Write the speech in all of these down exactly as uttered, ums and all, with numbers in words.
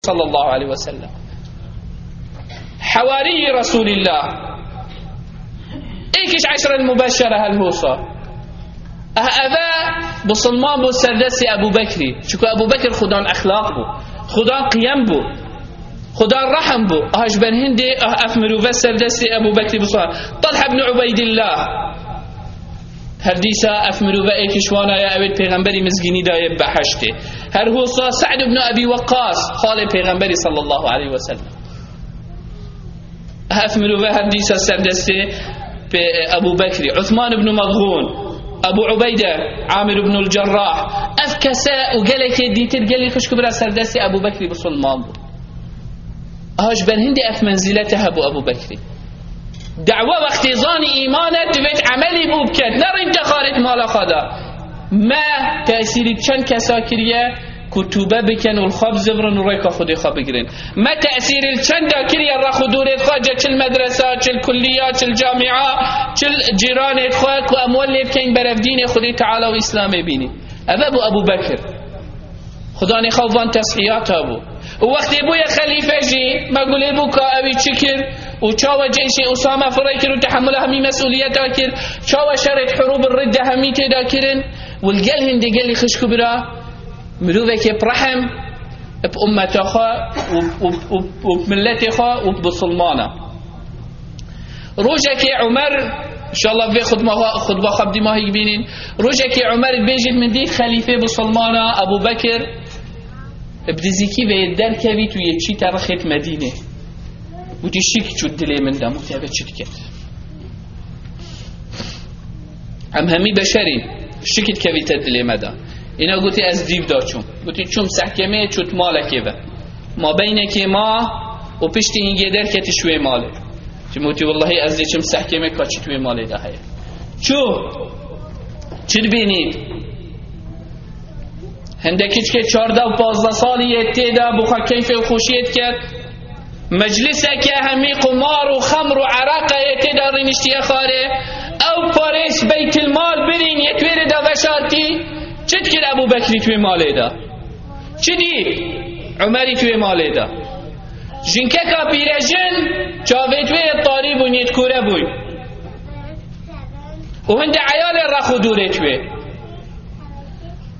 sallallahu aleyhi ve sellem. Hewarî Resulillah. Êkiş eşrel mubeşşere hel hosa. Eh, eve bisilman bû serdestê Ebu Bekrî. Çunku Ebu Bekir xudan exlaq bû. Xudan qiyem bû. Xudan rehm bû. Ah, ji ber hindê, ah, ev mirove serdestê Ebu Bekrî bisilman. Talha ibn Ubeydillah. Her dîsa ev mirove êkiş wana ya ewêt pêxemberî mizgînî daye beheştê. Her hosa Sa'd ibn Ebî Weqqas, xalê pêxemberî sallallahu aleyhi ve sellem. Ev mirove her dîsa serdestê pê-, Ebu Bekrî, Uthman ibn Maz'un, Ebu Ubeyde, Amir ibn al-Cerrah. Ev kese û gelekê dîtir gelî xişk û bira serdestê Ebu Bekrî bisilman bû. Aha ji ber hindê ev menzilete hebû Ebu Bekrî. Dawa wextê zanî îman e, divêt emelî bû biket, ne rîn te xarêt mala xwe de. Me tesîrî çend kesa kiriye ku tûbe bikin û li xwe bizivirin û rêka Xwedê xwe bigirin. Me tesîrî li çend de kiriye rex û dûrê xwe, ce çil medresa, çil kulliya, çil camia, çil cîranê xwe ku em we lê bikeyn berev dînê Xwedê Teala û Îslamê bînî. Ev e bû Ebu Bekir. Xudanê xwe van tesqiyata bû. Û wextê bûye xelîfe jî, me gulê bû ka ewî çi kir û çawa ceyşê Usame firê kir û tehemula hemî mesûliyeta kir, çawa şerê hurûb ridde hemî têda kirin, û li gel hindê gelî xişk û bira, mirovekê bi rehm, bi ummeta xwe û, û, û, û bi milletê xwe û bi bisilmana. Rojekê Umer, inşallah vê xutba, xutba xwe bi dîmahî bînîn. Rojekê Umer dibêjit, min dît xelîfê bisilmana Ebu Bekir bi dizîkî ve yê derkevît û yê çîte rixêt Medînê. Gotî, şik çût dilê min de, min teve çi diket. Em hemî beşerî, şikit kevîte dilê me de. Îna gotî, ez dîv da çûm. Gotî, çûm sehkemê, çût malekê ve. Ma beynekê ma û piştî hingê derketî ji wê malê. Çim gotî, wellahî ez dê çim sehkemê ka çi tu wê malê de heye. Çû, çi dibînî? Hindek kiçkê çardeh û pazdeh salî yê tê de, bi xwe keyfê û xweşiyê diket. Mecliseke hemî qumar û xemr û ereqe yê tê de rîniştiye xwarê. Ew parêz beytilmal birîn yê twêrê de veşartî. Çi dikir Ebu Bekrî twê malê de? Çi dî? Umerî twê malê de. Jinkeka pîrejin, çavê twê yê tarî bûn, yê kûre bûn. Û hinde eyalê rex û dûrê twê.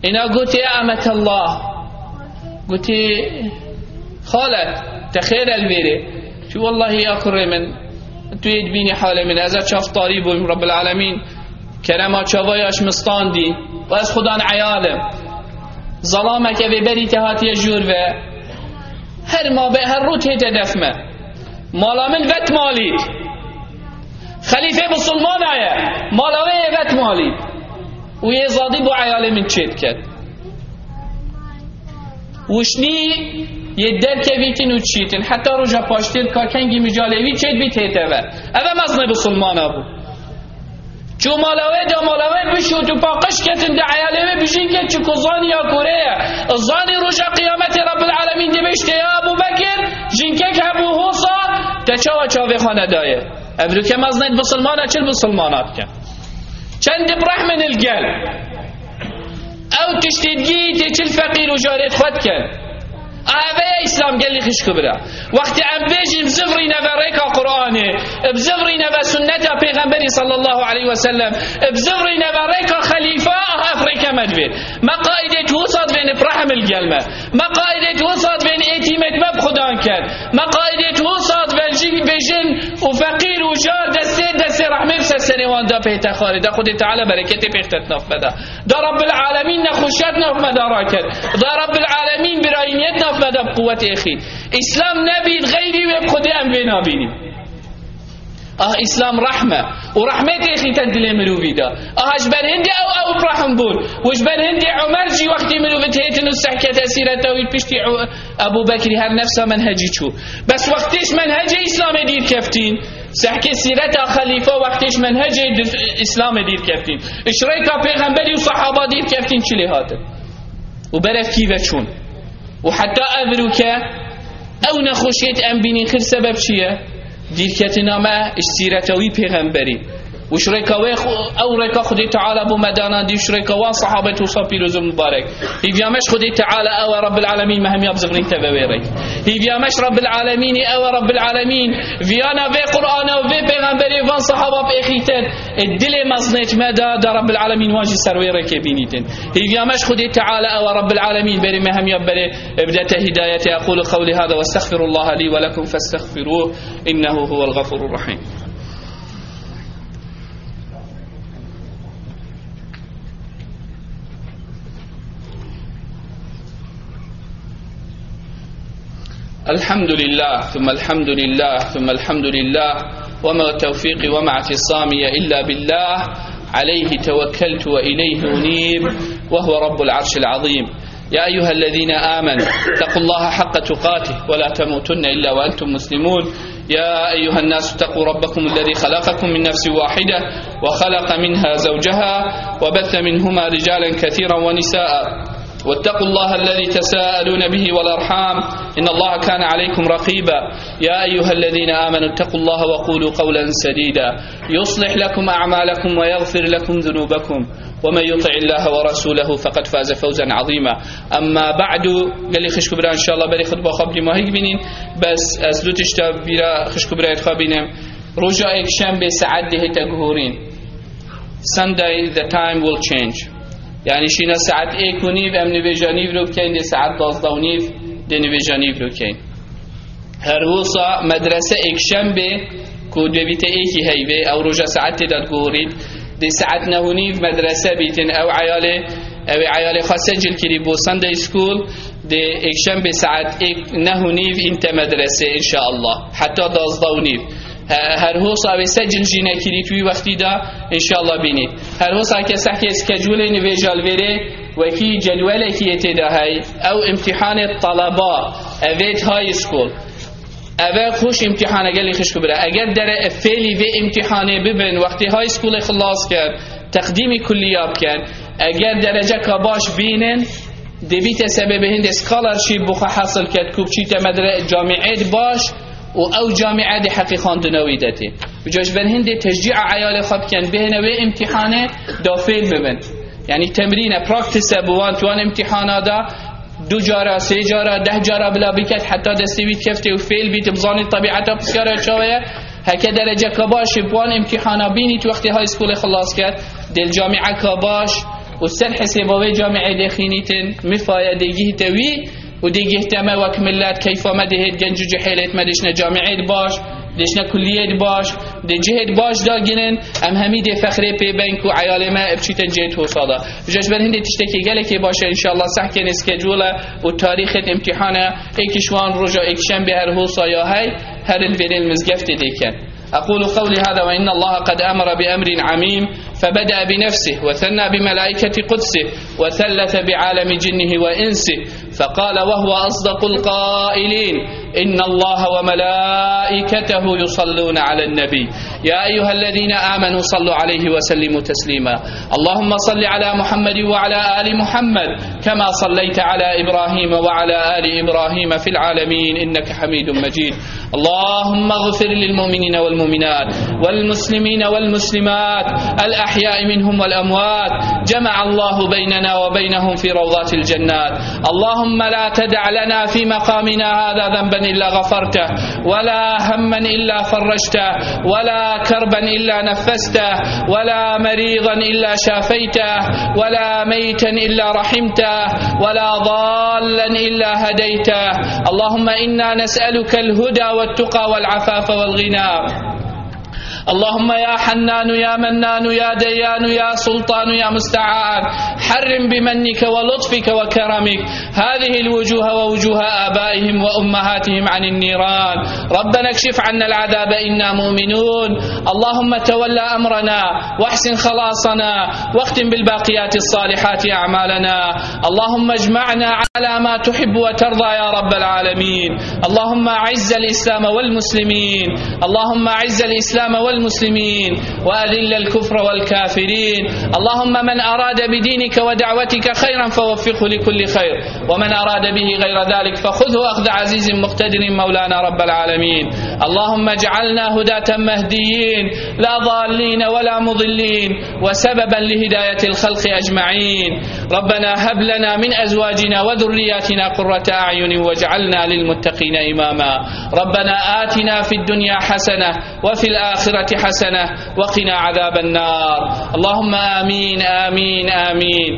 Îna gotê, "Ya emetellah." Gotî, "Xalet, te xêr el vêrê." Çi, "Wellahî ya kurê min, tu yê dibînî halê min, ez a çav tarî bûm, Rabbil Alemîn kerema çava ya ji min standî. Û ez xudan eyal im. Zalameke vê berî te hatiye jûr ve. Her ma be, her rû tê te def me. Mala min vet malî. Xelîfê musulmana ye. Mala wê yê vet malî." Û yê zadî bo eyalê min çê diket. Wişnî yê derkevîtin û çîtin. Heta roja paştê ka kengî micalê wî çêdbî tête ve. Ev e mezinê bisilmana bû. Çû mala wê da, mala wê bişût û paqij ketin de eyalê wê bijîn ke çi ku zanî ya kûrê ye. Zanî roja qiyametê Rabbil Alemîn dibêjte, "Ya Ebu Bekir, jinkek hebû hosa, te çawa çavê xwe nedaye?" Ev rûke mezinê bisilmana çil bisilmana dike. Çend bi rehmin il gel. Ew tiştê digî tê çil feqîr û jarê xwe dikin. Eve ye Îslam gelî xişk û bira. Wextê em bêjin bizivirîne ve rêka Qur'anê, bizivirîne ve sunneta Pêxemberî sallallahu aleyhi ve sellem, bizivirîne ve rêka xelîfa, aha ev rêke me divê. Me qaîdê tu wisa divên bi rehm il gel me. Me qaîdê tu wisa divên êtîmêt me bi xudan ken. Me qaîdê tu wisa divên jî bêjin û feqîr û jar destê, destê rehmê bi ser serê wan da pê te xarê da. Xwedê Teala bereketê pêxtet naf me da. Da Rabbil Alemîn nexweşiyat nav me de raket. Da Rabbil Alemîn birayîniyet nav me de bi quwetê xî. Îslam nebît, xeyrî wê bi Xwedê em vê nabînîn. Ah, Îslam rehm e. Û rehmetê xîte dilê mirovî de. Ah, ji ber hindê ew, ew bi rehm bûn. Û ji ber hindê Umer jî wextî mirovî têtin û sehkete sîreta wî piştî Ebu Bekrî her nefsa menhecî çû. Bes wextê ji menhecê Îslamê dîr keftîn. Sehkê sîreta xelîfa wextê ji menhecê di-, Îslamê dîr keftîn. Ji rêka pêxemberî û sehaba dîr keftîn çi lê hatin. Û berev kî ve çûn. Û heta ev rûke ew nexweşiyet em bînîn xir sebeb çi ye? Dîrketina me ji sîreta wî pêxemberî. Û ji rêka wê xu-, ew rêka Xwedê Teala bo me danandî, ji rêka wan sehabet wisa pîroz û mubarek. Hîviya me ji Xwedê Teala ew e, Rabbil Alemîn me hemiya bizivrin teve wê rêk. Hîviya me ji Rabbil Alemînî ew e, Rabbil Alemîn viyana vê Qur'ana û vê pêxemberê van sehaba pêxîtin, ê dilê mezinêt me da, da Rabbil Alemîn wan jî ser wê rêkê bînîtin. Hîviya me ji Xwedê Teala ew e, Rabbil Alemîn berê me hemiya berê bidete hîdayetê. أقول قولي هذا وأستغفر الله لي ولكم فاستغفروه إنه هو الغفور الرحيم. الحمد لله، ثم الحمد لله، ثم الحمد لله، وما توفيقي وما اعتصامي إلا بالله، عليه توكلت وإليه أنيب، وهو رب العرش العظيم. يا أيها الذين آمنوا اتقوا الله حق تقاته ولا تموتن إلا وأنتم مسلمون. يا أيها الناس اتقوا ربكم الذي خلقكم من نفس واحدة وخلق منها زوجها وبث منهما رجالا كثيرا ونساء واتقوا الله الذي تساءلون به والأرحام إن الله كان عليكم رقيبا. يا أيها الذين آمنوا اتقوا الله وقولوا قولا سديدا يصلح لكم أعمالكم ويغفر لكم ذنوبكم ومن يطع الله ورسوله فقد فاز فوزا عظيما. أما بعد، gelî xişk û bira, inşallah berê xutba xwe bidî mahîk bînîn. Bes ez du tişta bîra xişk û birayet xwe bînim. Roja êkşembê saet dehê te guhorîn. Sunday, the time will change. Yani şîna saet êk û nîv, em nivêja nîv ro bikeyn, dê saet duwazdeh û nîv, dê nivêja nîv ro keyn. Her wisa medrese êkşembê ku dê bîte êkî heyvê, ew roja saet tê de diguhorît, dê saet neh û nîv medrese bîtin, ew eyalê, ew ê eyalê xwe secil kirî bo Sunday School, dê êkşembê saet êk, neh û nîv înte medrese, inşallah. Heta duwazdeh û nîv. He-, her hosa wê secil jî nekirît wî wextî de, înşallah bînît. Her hosa ke sehkê schedulê nivêja li vêrê, wekî cedwelekî yê tê de hey, ew imtîhanê taleba, evêt high school. Eve xweş imtîhane gelî xişk û bira. Eger dere fêlî vê imtîhanê bibin, wextê high schoolê xilas ken, teqdîmî kulliya biken, eger dereceka baş bînin, dê bîte sebebê hindê scholarship bo xwe hasil ket ku biçîte medre-, camîet baş û ew camîe dê heqî xwendina wî de tê. Vêca ji ber hindê teşcî'a eyalê xwe biken, bihêne wê imtîhanê da fêl bibin. Yani temrîne, practice bi wan, tu wan imtîhana da du cara, sê cara, deh cara bila biket, heta destê wî dikeftê û fêl bît, bizanî tebîeta pisyara çawe ye. Heke dereceka baş ê bi wan imtîhana bînît wextê high schoolê xilas ket, dê li camîeka baş û ser hesêba wê camîê dê xînîtin, mifaye dê gihte wî û dê gihte me wek millet, keyfa me dê hêt, genc û cihêlêt me dê çine camîêt baş, dê çine kulliyêt baş, dê cihêt baş dagirin, em hemî dê fexrê pê beyn ku eyalê me biçîtin cihêt hosa da. Vêca ji ber hindê tiştekê gelekê baş e, înşallah sehkên ê schedule û tarîxên imtîhane, êkî ji wan roja êkşembê her hosa ya hey, her li vêrê li mizgeftê dê ken. أقول قولي هذا وإن الله قد أمر بأمر عميم فبدأ بنفسه وثنى بملائكة قدسه وثلث بعالم جنه وإنسه فقال وهو أصدق القائلين إن الله وملائكته يصلون على النبي يا أيها الذين آمنوا صلوا عليه وسلموا تسليما. اللهم صل على محمد وعلى آل محمد كما صليت على إبراهيم وعلى آل إبراهيم في العالمين إنك حميد مجيد. اللهم اغفر للمؤمنين والمؤمنات والمسلمين والمسلمات الأحياء منهم والأموات. جمع الله بيننا وبينهم في روضات الجنات. اللهم لا تدع لنا في مقامنا هذا ذنبا إلا غفرته، ولا هما إلا فرجته، ولا كربا إلا نفسته، ولا مريضا إلا شافيته، ولا ميتا إلا رحمته، ولا ضالا إلا هديته. اللهم إنا نسألك الهدى والتقى والعفاف والغنى. اللهم يا حنان يا منان يا ديان يا سلطان يا مستعان، حرم بمنك ولطفك وكرمك هذه الوجوه ووجوه آبائهم وأمهاتهم عن النيران. ربنا اكشف عنا العذاب إنا مؤمنون. اللهم تول أمرنا واحسن خلاصنا واختم بالباقيات الصالحات أعمالنا. اللهم اجمعنا على ما تحب وترضى يا رب العالمين. اللهم أعز الإسلام والمسلمين. اللهم أعز الإسلام والمسلمين وأذل الكفر والكافرين. اللهم من أراد بدينك ودعوتك خيرا فوفقه لكل خير، ومن أراد به غير ذلك فخذه أخذ عزيز مقتدر مولانا رب العالمين. اللهم اجعلنا هداة مهديين، لا ضالين ولا مضلين، وسببا لهداية الخلق أجمعين. ربنا هب لنا من أزواجنا وذرياتنا قرة أعين واجعلنا للمتقين إماما. ربنا آتنا في الدنيا حسنة وفي الآخرة حسنة وقنا عذاب النار. اللهم آمين، آمين، آمين.